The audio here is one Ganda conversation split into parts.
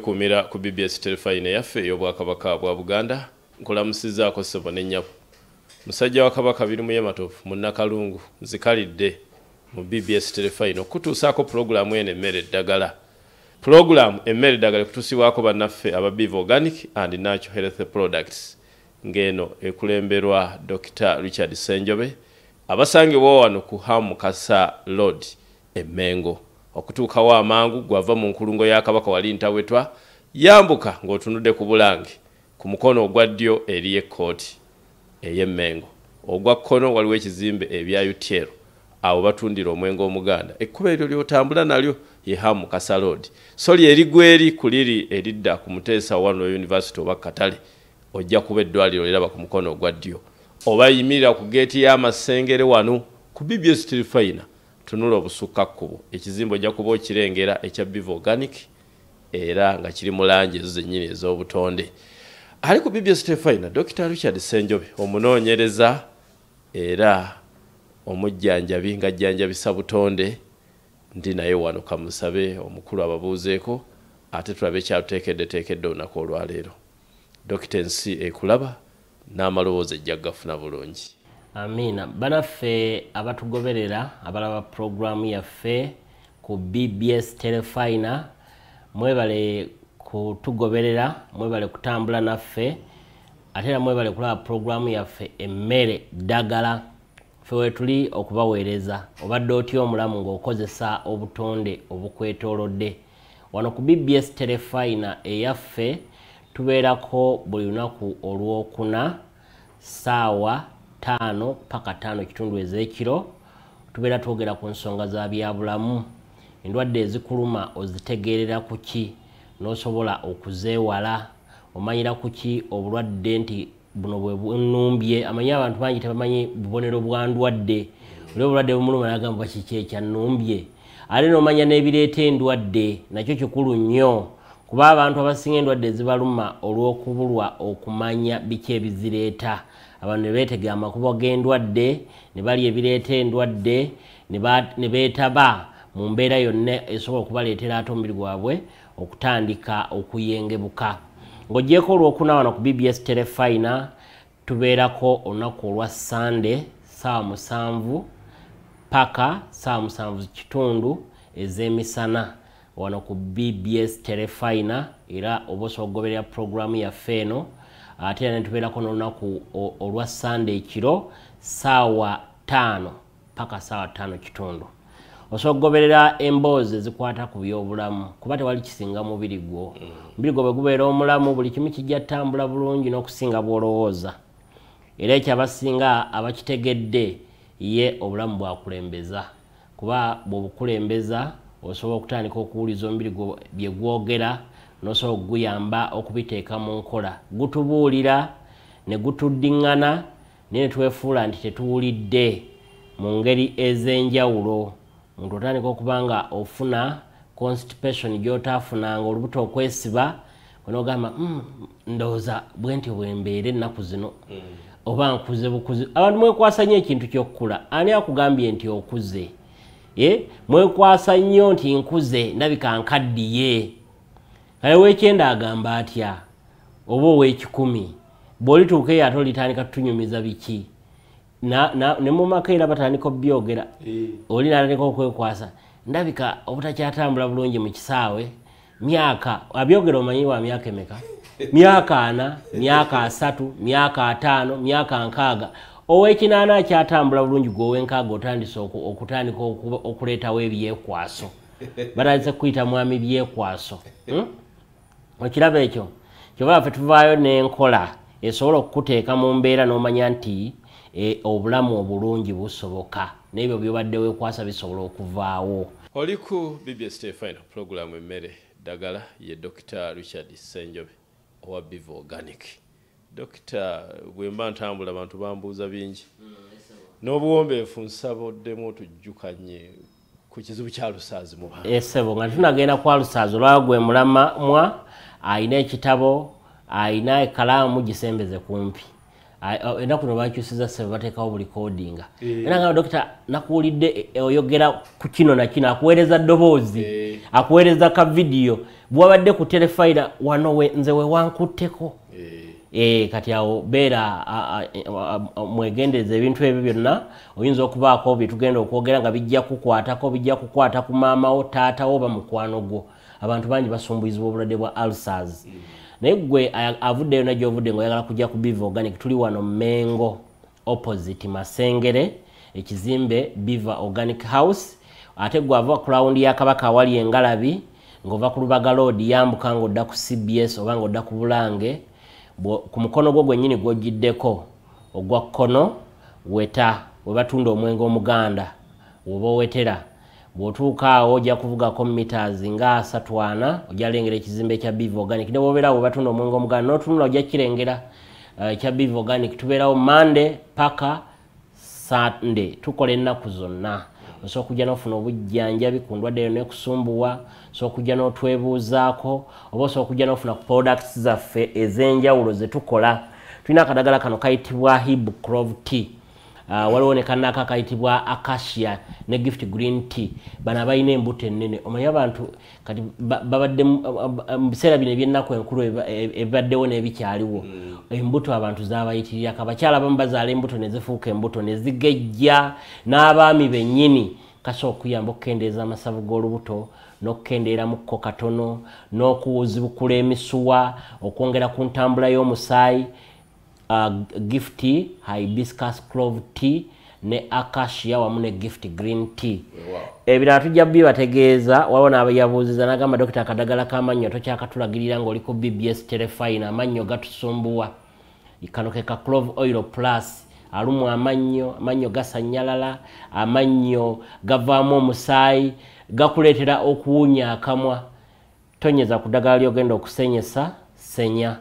Okwekuumira ku BBS Terefayina eyaffe ey'Obwakabaka bwa Buganda. Nkulamusizaako ssebo ne nnyabo. Musajja wa Kabaka Birimuye Matovu Munnakalungu, nzikalidde mu BBS Terefayina okutuusaako pulogulaamu eno Emmere Eddagala. Pulogulaamu Emmere Eddagala ekutuusibwako bannaffe aba Biva Organic and Natural Health Products, ng'eno ekulemberwa Dr. Richard Ssenjobe, abasangibwa wano ku Ham Mukasa Road e Mengo. Okutuukawo amangu, gwava mu nkulungo ya Kabaka wali Ntawetwa, yambuka ng'otunudde ku Bulange, ku mukono ogwa ddyo eriyo ekkooti ey'Emmengo, ogwa kkono waliwo ekizimbe ebya UTL, awo batundira omwenge Omuganda. Ekkubo eryo ly'otambula nalyo ye Ham Mukasa Road, so lyerigwa eri ku liri eridda ku Muteesa One Royal University oba Katale, ojja kuba eddwaliro liraba ku mukono ogwa ddyo. Oba yimirira ku geeti y'Amasengere wano ku BBS Terefayina, tunula obusukka kkubo, ekizimbe ojja kuba okirengera ekya Biva Organic, era nga kiri mu langi ezo zennyini ez'obutonde. Ali ku BBS Terefayina Dr. Richard Ssenjobe, omunoonyereza era omujjanjabi ng'ajjanjabisa butonde. Ndi naye wano, kamusabe omukulu ababuuzeeko, ate tulabe kyatuteekeddeteekedde olunaku olwaleero. Dokita, ensi ekulaba n'amaloboozi ejja gafuna bulungi. Amiina. Banaffe abatugoberera, abalaba puroguramu yaffe ku BBS Terefayina, mwebale kutugoberera, mwebale kutambula naffe, ate era mwebale kulaba puroguramu yaffe Emmere Ddagala. Ffe wetuli okubaweereza obadde otya omulamu ng'okozesa obutonde obukwetoolodde. Wano ku BBS Terefayina eyaffe tubeerako buli lunaku Olwokuna saawa 5 paka 5:15 ez'ekiro. Tubeera twogera ku nsonga za byabulamu. Endwadde ezikuluma ozitegeerera ku ki n'osobola okuzeewala? Omanyira ku ki obulwadde nti buno bwe bunumbye? Amanyi abantu bangi tebamanyi bubonero bwa ndwadde. Oli obulwadde bumuluma nagamba, "Kiki ekyannumbye?" Ate n'omanya n'ebireeta endwadde, nakyo kikulu nnyo, kuba abantu abasinga endwadde ezibaluma olw'okubulwa okumanya biki ebizireeta. Abantu ne beetega amakubo g'endwadde, ne balya ebireeta endwadde, ne beetaba mu mbeera yonna esobola okubaleetera ate omubiri gwabwe okutandika okuyengebuka. Ng'ogyeko Olwokuna wano ku BBS Terefayina, tubeerako olunaku olwa Sande saawa 7 paka saawa 7:15 ez'emisana wano ku BBS Terefayina, era oba osobola okugoberera puroguramu yaffe eno. Ate era netubeerako n'olunaku olwa Sande ekiro saawa 5 paka saawa 5:15. Osobola okugoberera emboozi ezikwata ku byobulamu, kuba tewali kisinga mubiri gwo. Omubiri gwo bwe gubeera omulamu, buli kimu kijja ttambula bulungi n'okusinga bw'olowooza. Era ekyo abasinga abakitegedde, ye obulamu bwakulembeza, kuba bw'obukulembeza osobola okutandika okuwuliza omubiri gwo bye gwogera n'osobola okuguyamba okubiteeka mu nkola. Gutubuulira ne gutuddiŋŋana, naye ne twefuula nti tetuwulidde mu ngeri ez'enjawulo. Omuntu otandika okuba nga ofuna constipation gy'otaafunanga, olubuto okwesiba, onogamba, "Ndowooza bwe ntyo bwe mbeera ennaku zino, oba nkuze bukuzi." Abantu mwekwasa nnyo ekintu ky'okukula. Ani akugambye nti okuze? Mwekwasa nnyo nti nkuze, ndabika nkaddiye. Kale ow'ekyenda agamba atya, oba ow'ekikumi? Bw'olituuka eyo ate olitandika tutunyumiza biki? Ne mu maka era batandika obyogera. Oli natandika okwekwasa, ndabika obutakyatambula bulungi mu kisaawe myaka. Abyogera omanyi wa myaka emeka? Myaka 40, myaka 30, myaka 50, myaka 60. Ow'ekinaana akyatambula bulungi, gwe ow'enkaaga otandise okutandika okuleetawo ebyekwaso. Batandise kuyita mwami byekwaso, Okiraba ekyo? Kyova ffe tuvaayo n'enkola esobola okukuteeka mu mbeera n'omanya nti obulamu obulungi busoboka, n'ebyo byobadde weekwasa bisobola okuvaawo. Oli ku BBS Terefayina, pulogulaamu Emmere Ddagala, ye Dr. Richard Ssenjobe owa Biva Organic. Dokita, bwe mba ntambula abantu bambuuza bingi. N'obuwombeefu nsaba oddemu otujjukanye ku kizibu kya lusaazi mu bantu. Esebo, nga tunagenda kwa lusaazi, olwa gwe mulamwa ayina ekitabo, ayina ekalaamu, gisembeze kumpi. Ennaku no bakyusiza sebe, bateekawo buli kodinga. Era nga, "Dokita, nakuwulidde oyogera ku kino na kino," akuweereza ddoboozi. Akuweereza ka vidiyo bwabadde ku terefayina wano nze we wankutteko. Kati awo beera mwegendereza ebintu ebyo byonna. Oyinza okubaako bye tugenda okwogera nga bijja kukwatako, bijja kukwata ku maama wo, taata wo oba mukwano gwo. Abantu bangi basumbuyizibwa obulwadde bwa ulcers. Naye gwe avuddeyo najja ovudde ng'oyagala kujja ku Biva Organic, tuli wano Mengo opposite Masengere, ekizimbe Biva Organic House. Ate gwe ava ku rawundi ya Kabaka awali engalabi, ng'ova ku Lubaga Road yambuka ng'odda ku CBS oba ng'odda ku Bulange, ku mukono gwo gwennyini gw'ogiddeko ogwa kkono weta we batunda omwenge omuganda, woba owetera. Bw'otuuka awo ojja kuvugako meters nga 34, ojja lengera ekizimbe kya Biva Organic. Ne bw'obeera we batunda omwenge omuganda n'otunula ojja kirengera ekya Biva Organic. Tubeerawo Monday paka Sunday, tukola ennaku zonna. Osobola okujja n'ofuna obujjanjabi ku ndwadde eyo nekusumbuwa, osobola okujja n'otwebuuzaako, oba osobola okujja n'ofuna ku products zaffe ez'enjawulo ze tukola. Tulina akadagala kano kayitibwa Hib Clove Tea. Waliwo ne kannaka akayitibwa Acacia ne Gift Green Tea. Bano abalina embuto ennene, omanyi abantu kati babadde mu biseera bino ebyennaku enkulu ebibaddewo n'ebikyaliwo, embuto abantu zabayitirirako. Abakyala abamu bazaala embuto ne zifuuka embuto ne zigejja, n'abaami bennyini. Kasobola okuyamba okukendeeza amasavu g'olubuto n'okukendeeramukko katono, n'okuzibukula emisuwa, okwongera ku ntambula y'omusaayi. Gift Hibiscus Clove Tea ne Acacia wamu ne Gift Green Tea. Ebirala tujja bibategeeza. Waliwo n'abayabuuziza n'agamba, "Dokita, akadagala k'amannyo tokyakatulagirira ng'oli ku BBS Terefayina, amannyo gatusumbuwa." Kano ke ka Clove Oil Plus. Alumwa amannyo, amannyo gasannyalala, amannyo gavaamu omusaayi, gakuleetera okuwunya akamwa, tonyeza ku ddagala ly'ogenda okusenyesa senya.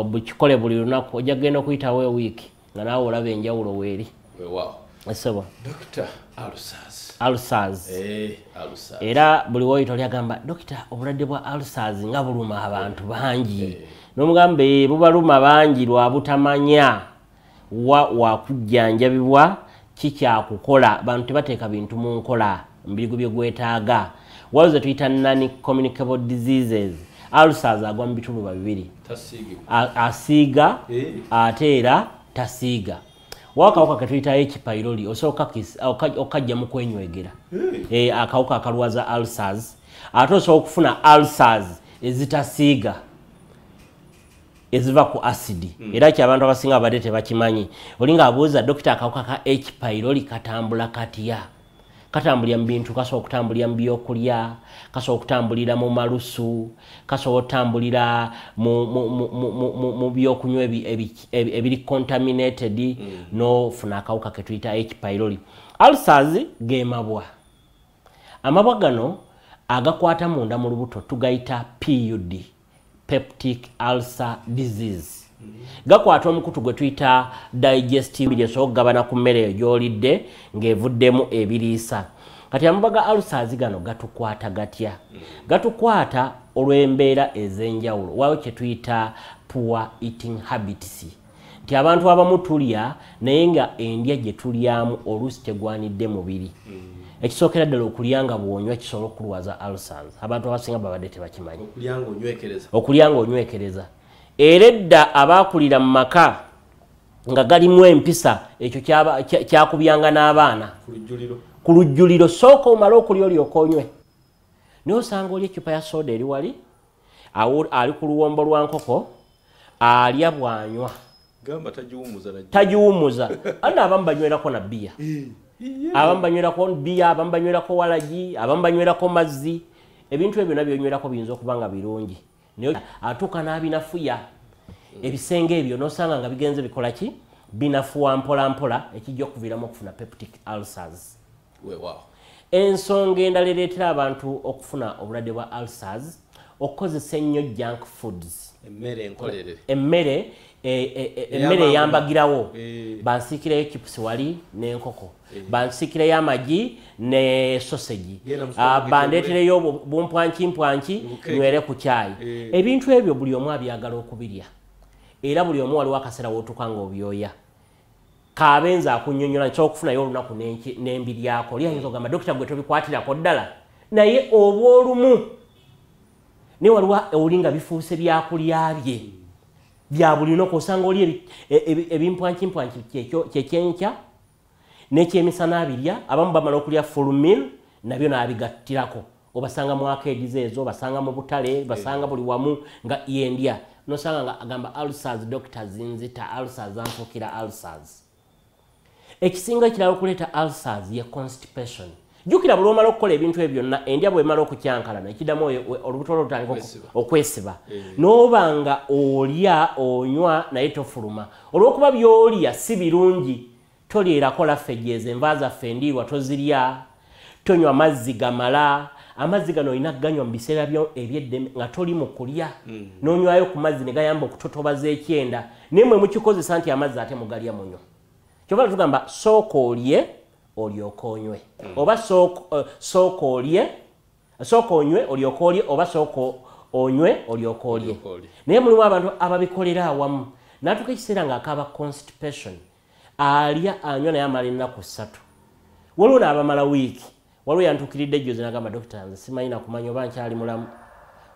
Bukikole buli lunaku, ojja kugenda okuyitawo ewiiki nga naawe olaba enjawulo weeri. Esebo. Dr. Ulcers. Ulcers. Ulcers. Era buli woyita oli agamba, "Dokita, obulwadde bwa ulcers nga buluma abantu bangi." N'omugamba, "Bubaluma bangi lwa butamanya wa wakujjanjabibwa kikyakukola." Bantu tebateeka bintu mu nkola, mubiri gwe gwetaaga. Waliwo ze tuyita non communicable diseases. Ulcers agwa mu bituluba bibiri: asiiga ate era tasiiga. Waliwo akawuka ketuyita H pylori, osobola okajja mu kwenywegera, akawuka akalwaza ulcers. Ate osobola okufuna ulcers ezitasiiga eziva ku acid. Era ki abantu abasinga babadde tebakimanyi. Olinga abuuza, "Dokita, akawuka ka H pylori katambula katya?" Katambulira mu bintu, kasobola okutambulira mu byokulya, kasobola okutambulira mu malusu, kasobola okutambulira mu byokunywa ebiri contaminated, n'ofuna akawuka ketuyita H pylori. Ulcers ge mabwa. Amabwa gano agakwata munda mu lubuto tugayita PUD, peptic ulcer disease. Gakwata omukutu gwe tuyita digestive, esobola okugabana ku mmere eyo gy'olidde ng'evuddemu ebiriisa. Kati amabwa ga ulcers gano gatukwata gatya? Gatukwata olw'embeera ez'enjawulo. Waliwo kye tuyita poor eating habits, nti abantu abamu tulya naye nga endya gye tulyamu oluusi tegwanidde mubiri. Ekisookera ddala, okulya nga bw'onywa kisobola okulwaza ulcers. Abantu abasinga babadde tebakimanyi. Okulya ng'onywekereza. Okulya ng'onywekereza. Era edda abaakulira mu maka nga galimu empisa, ekyo kyakubyanga n'abaana ku lujjuliro: "Sooka omale okulya olyoka onywe." Naye osanga oli eccupa ya soda eri wali ali ku luwombo lwa nkoko, alya bw'anywa. Gamba tagiwumuza. Tagiwumuza. Anna abamu banywerako na bbiya, abamu banywerako bbiya, abamu banywerako walagi, abamu banywerako mazzi. Ebintu ebyo byonna byonywerako biyinza okuba nga birungi, naye atuuka n'abinafuya. Ebisenge ebyo n'osanga nga bigenze bikola ki? Binafuwa mpola mpola, ekijja okuviiramu okufuna peptic ulcers. Ensonga endala ereetera abantu okufuna obulwadde bwa ulcers, okukozesa ennyo junk foods. Emmere enkolerere. Emmere emmere eyambagirawo. Bansiikireyo chips wali n'enkoko, bansiikireyo amagi ne sausage, bandeetereyo bumpwankimpwanki nywere ku kyayi. Ebintu ebyo buli omu abyagala okubirya, era buli omu waliwo akaseera wootuuka ng'obyoya. Kabenza akunyonyola, nsobola okufunayo olunaku nembiryako. Oli ayinza ogamba, "Dokita, gwe tobikwatirako ddala?" Naye obwolumu ne waliwo oli nga bifuuse byakulya bye bya buli lunaku, osanga oli ebimpwankimpwanki kyekyenkya n'ekyemisana abirya, abamu bamala okulya full meal nabyo n'abigattirako. Obasanga mu arcades ezo, obasanga mu butale, basanga buli wamu nga yendya. Nosanga nga agamba ulcers doctors zinzita, ulcers zanfukira ulcers. Ekisinga ekirala okuleeta ulcers ye constipation. Jjukira buli omala okukola ebintu ebyo byonna, endya bw'emala okukyankalana ekiddamu olubuto lwo lutandika okwesiba. N'oba nga olya onywa naye tofuluma, olw'okuba by'olya si birungi, tolyerako laffe ezo enva zaffe endiirwa tozirya, tonywa mazzi gamala. Amazzi gano olina kuganywa mu biseera byo ebyeddembe nga toli mu kulya, n'onywayo ku mazzi ne gayamba okutotobaza ekyenda. Naye mwe mukikozesa nti amazzi ate mugalya munywa. Kyova tugamba sooka olye olyoke onywe, oba sooka olye, sooka onywe olyoke olye, oba sooka onywe olyoke olye. Naye mulimu abantu ababikolera awamu, n'atuuka ekiseera ng'akaaba constipation, alya anywa naye amala ennaku 3, waliwo n'abamala wiiki. Waliwo yantuukiridde ejjozi n'agamba, dokita nze simanyi nakumanya oba nkyali mulamu,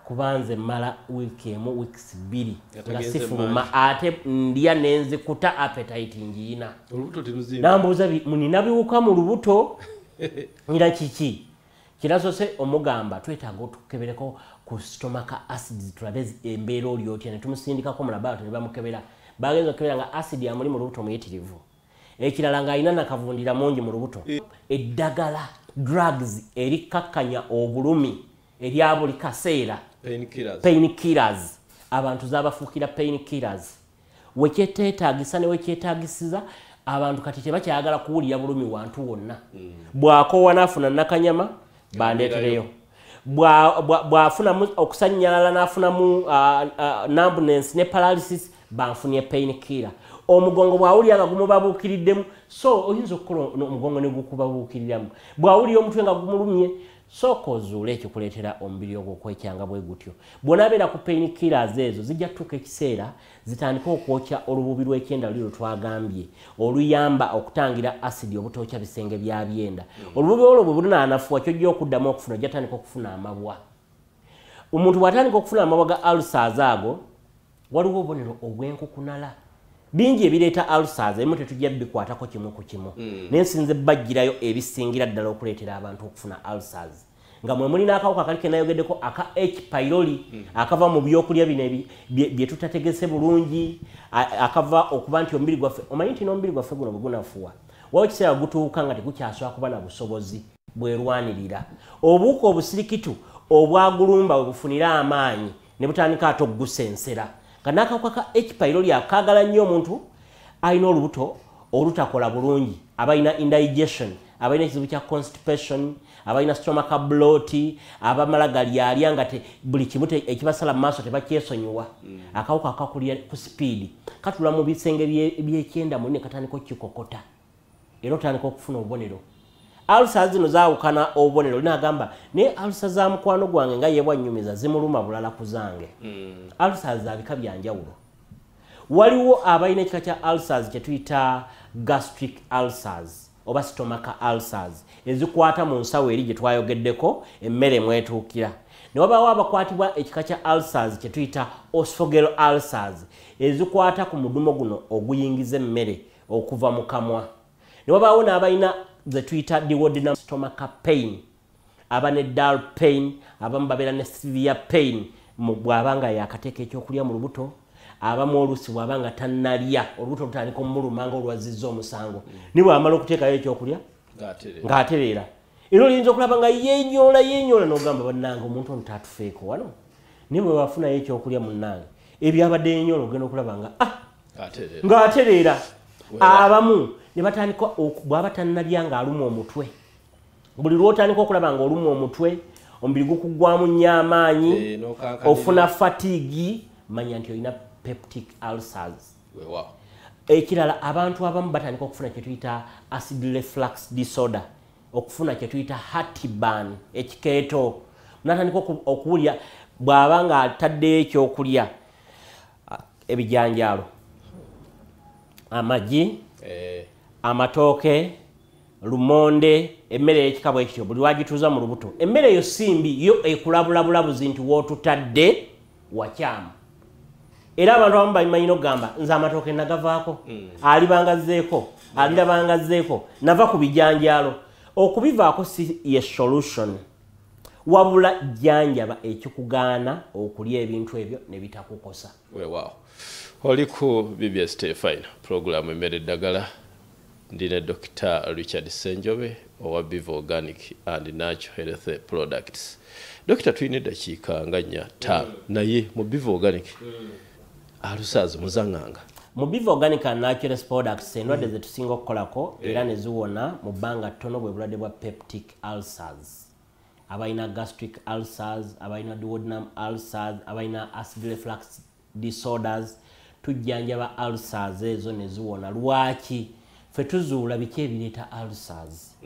kuba nze mmala wiiki 1 weeks 2 nga sifuluma, ate ndya nenzikuta, appetite ngiyina. Nambuuza nina biwuka mu lubuto ngira kiki? Kirasoose omugamba twetaaga otukebereko ku stomach acids tulabe embeera oli otya, ne tumusindikako mu laboratory ne bamukebera. Bagenza okukebera nga acid amuli mu lubuto muyitirivu. Ekirala ng'alina nakavundira mungi mu lubuto. Eddagala drugs erikkakkanya obulumi erya buli kaseera, pain killers, abantu zabafuukira pain killers. Wekyetaagisa ne wekyetaagisiza abantu kati tebakyayagala kuwulira bulumi wantu wonna. Bw'akoowa n'afuna nakanyama bandeetereyo, bw'afunamu okusannyalala n'afunamu numbness ne paralysis banfunye pain killer. Omugongo bw'awulira nga gumubabuukiriddemu, so oyinza okukola omugongo ne gukubabuukiriramu, bw'awulira omutwe nga gumulumye, sooka ozuule ekikuleetera omubiri ogwo okwekyanga bwe gutyo. Bw'onaabeera ku pain killers ezo zijja kutuuka ekiseera zitandike okwokya olububi lw'ekyenda luli lwe twagambye oluyamba okutangira asidi obutookya bisenge bya byenda. Olububi olwo bwe bunaanafuwa ky'ojja okuddamu okufuna, ojja tandika okufuna amabwa. Omuntu bw'atandika okufuna amabwa ga ulcers ago, waliwo obubonero obw'enkukunala bingi ebireeta ulcers, ebimu tetujja bikwatako kimu ku kimu, naye nsinze bajjirayo ebisingira ddala okuleetera abantu okufuna ulcers, nga mwe mulina akawuka kali ke nayogeddeko aka H pylori, akava mu byokulya bino bye tutategese bulungi, akava okuba nti omubiri gwaffe, omanyi nti n'omubiri gwaffe guno bwe gunafuwa, waliwo ekiseera gutuuka nga tegukyasobola kuba na busobozi bwerwanirira. Obuwuka obusirikitu obwagulumba bwe bufunira amaanyi ne butandika ate okugusensera. Nga n'akawuka ka H pylori akaagala nnyo omuntu alina olubuto olutakola bulungi, abalina indigestion, abalina ekizibu kya constipation, abalina stomach bloat, abamala galyalya nga buli kimu ekibasala mu maaso tebakyesonyiwa. Akawuka akakulya ku sipiidi katula mu bisenge by'ekyenda muli ne katandika okukikokota, era otandika okufuna obubonero. Ulcers zino zaawukana obubonero, olina agamba naye ulcers za mukwano gwange nga ye bwannyumiza zimuluma bulala ku zange. Ulcers za bika bya njawulo. Waliwo abalina ekika kya ulcers kye tuyita gastric ulcers oba stomach ulcers, ezikwata mu nsawo eri gye twayogeddeko emmere mwetuukira. Ne wabaawo abakwatibwa ekika kya ulcers kye tuyita esophageal ulcers, ezikwata ku mudumo guno oguyingiza emmere okuva mu kamwa. Ne wabaawo n'abalina ze tuyita duodenal stomach pain, aba ne dull pain, abamu babeera ne severe pain bw'aba nga yakateeka ekyokulya mu lubuto, abamu oluusi bw'aba nga tannalya olubuto lutandika omuluma nga olwazizza omusango, ni bw'amala okuteekayo ekyokulya ng'atereera. Era oyinza okulaba nga yeenyoola yeenyoola n'ogamba bannange omuntu ono taatufeeko wano, naye bwe wafunayo ekyokulya munnange ebyabadde yeenyoola ogenda okulaba nga ng'atereera. Abamu ne batandika bw'aba tannalya ng'aluma omutwe, buli lw'otandika okulaba ng'oluma omutwe omubiri gukuggwamu nnyo amaanyi, ofuna fatigue, manya nti olina peptic ulcers. Ekirala abantu abamu batandika okufuna kye tuyita acid reflux disorder, okufuna kye tuyita heartburn, ekikeeto, natandika okuwulira bw'aba ng'ataddeyo ekyokulya, ebijanjaalo, amagi, amatooke, Lumonde, emmere ey'ekika bwe kityo buli lwagituuza mu lubuto, emmere eyo si mbi, yo ekulabulabulabuzi nti w'otutadde wakyamu. Era abantu abamu babimanyi n'okugamba nze amatooke nagavaako, alibangazzeeko, alirabangazzeeko, nava ku bijanjaalo. Okubivaako si ye solution, wabula jjanjaba ekikugaana okulya ebintu ebyo ne bitakukosa. Weewaawo. Oli ku BBS Terefayina, pulogulaamu Emmere Eddagala. Ndi ne Dr. Richard Ssenjobe owa Biva Organic and Natural Health Products. Dokita, tulina eddakiika nga 4 5, naye mu Biva Organic ulcers muzaŋŋanga? Mu Biva Organic and Natural Products endwadde ze tusinga okukolako era ne ziwona mu bbanga ttono bwe bulwadde bwa peptic ulcers, abalina gastric ulcers, abalina duodenum ulcers, abalina acid reflux disorders. Tujjanjaba ulcers ezo ne ziwona. Lwaki? Ffe tuzuula biki ebireeta ulcers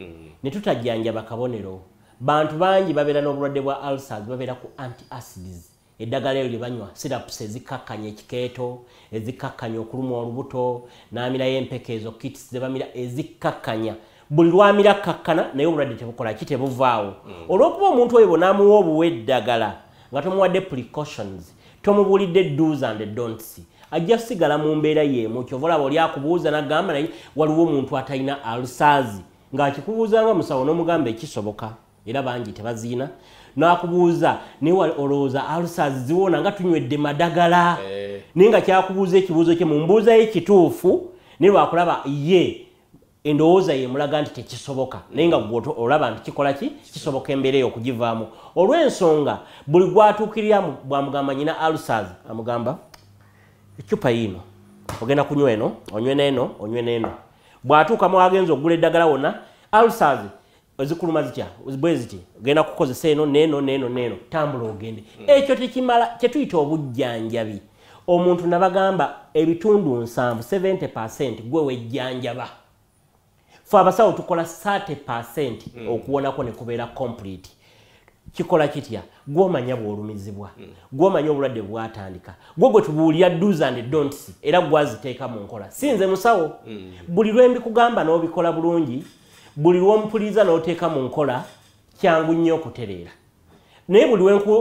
ne tutajjanjaba kabonero. Bantu bangi babeera n'obulwadde bwa ulcers, babeera ku anti-acids, eddagala eryo lye banywa, syrups ezikakkanya ekikeeto, ezikakkanya okulumwa olubuto, n'amirayo empeke ezo kits ze bamira ezikkakkanya. Buli lwamira kakkana, naye obulwadde tebukola ki? Tebuvaawo. Olw'okuba omuntu oyo bw'onaamuwa obuwa eddagala nga tomuwadde precautions, tomubuulidde do's and don'ts, ajja kusigala mu mbeera y'emu. Kyova olaba oli akubuuza n'agamba, naye waliwo omuntu atalina ulcers? Ng'akikubuuza nga musawo, n'omugamba ekisoboka, era bangi tebaziina. N'akubuuza, naye olowooza ulcers ziwona nga tunywedde madagala? Naye nga kyakubuuza ekibuuzo kye mu mbuuza ye kituufu, naye lwakulaba ye endowooza ye emulaga nti tekisoboka, naye nga gwe olaba nti kikola ki? Kisoboka embeera eyo okugivaamu. Olw'ensonga buli gwatuukirira bwamugamba nyina ulcers, amugamba ecupa yiino, ogenda kunywa eno, onywe n'eno, onywe n'eno. Bw'atuuka mu agenza okugula eddagala wonna, ulcers ezikuluma zitya, bwe ziti, ogenda kukozesa eno n'eno n'eno n'eno, tambula ogende. Ekyo tekimala. Kyetuyita obujjanjabi, omuntu nabagamba ebitundu 70, 70 gwe wejjanjaba. Fe abasawo tukola 30% okuwonako ne kubeera complete. Kikola kitya? Gwomanya bw'olumizibwa, gwomanya obulwadde bwatandika, gwe gwe tubuulira do's and don'ts, era gwaziteeka mu nkola, si nze musawo. Buli lwembikugamba n'obikola bulungi, buli lw'ompuliriza n'oteeka mu nkola, kyangu nnyo okutereera. Naye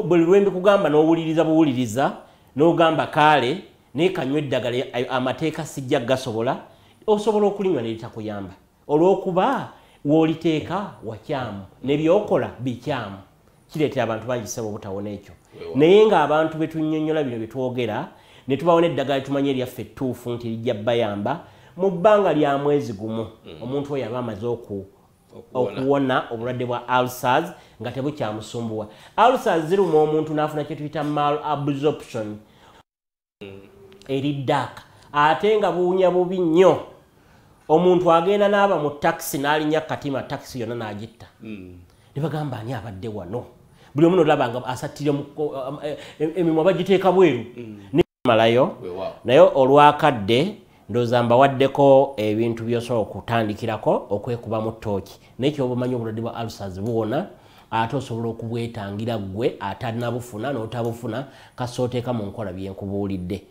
buli lwembikugamba n'owuliriza buwuliriza n'ogamba kaale, naye kanywa eddagala, amateeka sijja gasobola, osobola okulinywa ne litakuyamba olw'okuba w'oliteeka wakyamu nebyokola bikyamu. Kireetera abantu bangi, ssebo, obutawona ekyo. Naye ng'abantu betunnyonnyola bino byetwogera ne tubawona eddagala tumanye eryaffe ettuufu nti lijja bayamba mu bbanga lya mwezi gumu, omuntu oyo aba amaze okuwona obulwadde bwa ulcers nga tebukyamusumbuwa. Ulcers ziruma omuntu n'afuna kye tuyita malabsorption eri dark, ate nga buwunya bubi nnyo. Omuntu agenda n'aba mu takisi n'alinnya katima, takisi yonna n'agitta, ne bagamba ani abadde wano? Buli omu nolaba nga asattire emimwa bagiteeka bweru malayo. Naye olwakadde ndowooza mbawaddeko ebintu by'osobola okutandikirako okwekubamu ttooki. Naye kyoba omanyi, obulwadde bwa ulcers buwona, ate osobola okubwetangira ggwe atanabufuna n'otabufuna kasooteeka mu nkola byenkubuulidde.